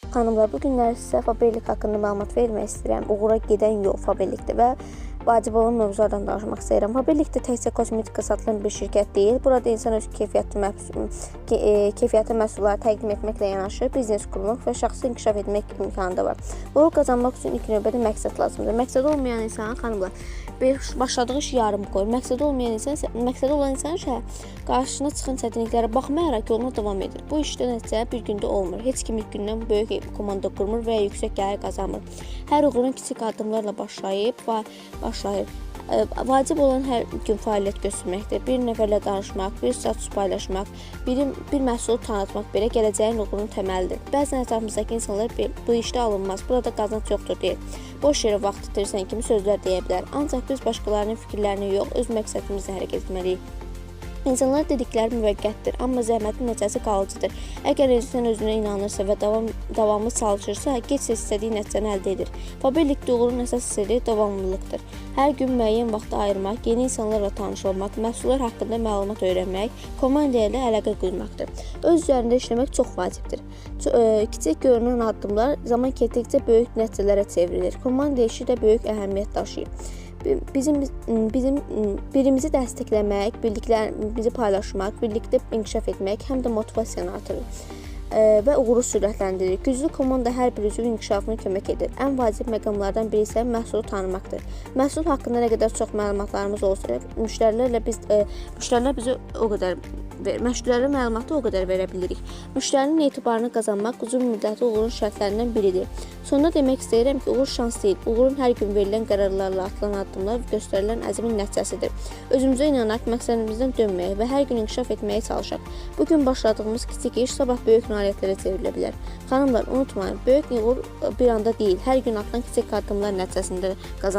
Xanımlar, bu günlər sizə Faberlic haqqında məlumat vermək istəyirəm. Uğura gedən yol Faberlicdə və vacib olan mövzulardan danışmaq istəyirəm. Faberlic də təkcə kosmetika satılan bir şirkət deyil. Burada insan öz keyfiyyətli məhsulları təqdim etməklə yanaşı biznes qurmaq və şəxsi inkişaf etmək imkanı da var. Uğur qazanmaq üçün ilk növbədə məqsəd lazımdır. Məqsədi olmayan insan, xanımlar, bir başladığı işi yarım qoyur. Məqsədi olmayan insan isə, məqsədi olan insan isə qarşısına çıxan çətinliklərə baxmayaraq yoluna davam edir. Bu işdə nəticə bir gündə olmur. Heç kim ilk gündən böyük komanda qurmur və ya yüksək gəlir qazanmır. Hər uğurun kiçik addımlarla başlayıb və başlayır. Vacib olan hər gün fəaliyyət göstərməkdir. Bir nəfərlə danışmaq, bir status paylaşmaq, bir məhsulu tanıtmaq belə gələcəyin uğurunun təməlidir. Bəzən ətrafımızdakı insanlar bu işdə alınmaz, burada qazanc yoxdur deyir. Boş yerə vaxt itirirsən kimi sözlər deyə bilər. Ancaq biz başqalarının fikirlərini yox, öz məqsədimizlə hərəkət etməliyik. İnsanlar dedikləri müvəqqətdir, amma zəhmətin nəticəsi qalıcıdır. Əgər insan özünə inanırsa və davamlı çalışırsa, gec istədiyi nəticəni əldə edir. Faberlicdə uğurun əsas sirri davamlılıqdır. Hər gün müəyyən vaxtı ayırmaq, yeni insanlarla tanış olmaq, məhsullar haqqında məlumat öyrənmək, komanda ilə əlaqə qurmaqdır. Öz üzərində işləmək çox vacibdir. Kiçik görünən addımlar zaman keçdikcə böyük nəticələrə çevrilir. Komanda işi də böyük əhəmiyyət daşıyır. Bizim birimizi dəstəkləmək, bildiklərimizi paylaşmaq, birlikdə inkişaf etmək həm də motivasiyanı artırır və uğuru sürətləndirir. Güclü komanda hər bir üzvün inkişafına kömək edir. Ən vacib məqamlardan biri isə məhsulu tanımaqdır. Məhsul haqqında nə qədər çox məlumatlarımız olsa, müştərilər bizə o qədər müştərilərə məlumatı o qədər verə bilirik. Müştərinin etibarını qazanmaq uzun müddətli uğurun şərtlərindən biridir. Sonda demək istəyirəm ki, uğur şans deyil. Uğurun hər gün verilən qərarlarla atılan addımlar göstərilən əzmin nəticəsidir. Özümüzə inanaq, məqsədimizdən dönməyək və hər gün inkişaf etməyə çalışaq. Bu gün başladığımız kiçik iş sabah böyük nailiyyətlərə çevrilə bilər. Xanımlar, unutmayın, böyük uğur bir anda deyil, hər gün atılan kiçik addımlar nəticəsində qazanılır.